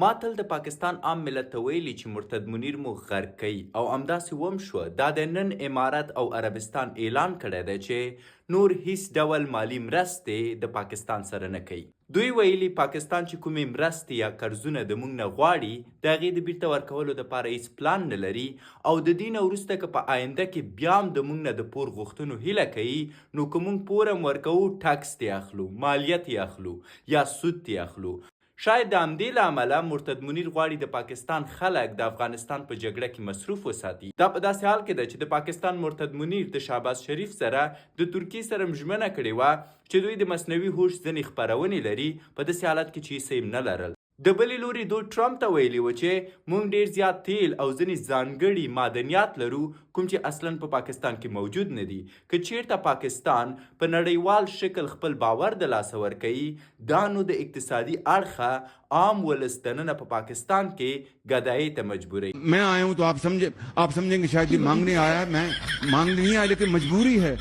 ما تل د پاکستان عام ملت ته ویلي چې مرتد منیر مو غرق کوي او همداسې وم شوه. دا دی نن امارت او عربستان اعلان کړی دی چې نور هیڅ ډول مالي مرستې د پاکستان سره نه کوي. دوی ویلي پاکستان چې کومې مرستې یا قرضونه د مونږ نه غواړي د هغې د بیرته ورکولو دپاره هیڅ پلان نه لري او د دې نه وروسته که په آینده کې بیا هم د مونږ نه د پور غوښتنو هیله کوي نو که مونږ پور هم ورکوو ټکس ترې اخلو، مالیه ترې اخلو یا سود ترې اخلو. شاید د همدې له امله مرتد منیر غواړي د پاکستان خلک د افغانستان په جګړه کې مصروف وساتي. دا په داسې حال کې ده چې د پاکستان مرتد منیر د شهباز شریف سره د ترکیې سره هم ژمنه کړې وه چې دوی د مصنوعي هوش ځنې خپرونې لري، په داسې حالت کې چې هیڅ یې هم نه لرل. د بلې لوري دوی ټرمپ ته ویلي و چې مونږ ډیر زیات تیل او ځنې ځانګړي معدنیات لرو کوم چې اصلاً په پاکستان کې موجود نه دي، که چیرته پاکستان په نړیوال شکل خپل باور د لاسه ورکوي دا نو د اقتصادي اړخه عام ولس دننه په پاکستان کې ګدایۍ ته مجبوروي. میں آیا ہوں تو آپ سمجھے آپ سمجھیں گے شاید یہ مانگنے آیا ہے، میں مانگنے نہیں آیا لیکن مجبوری ہے۔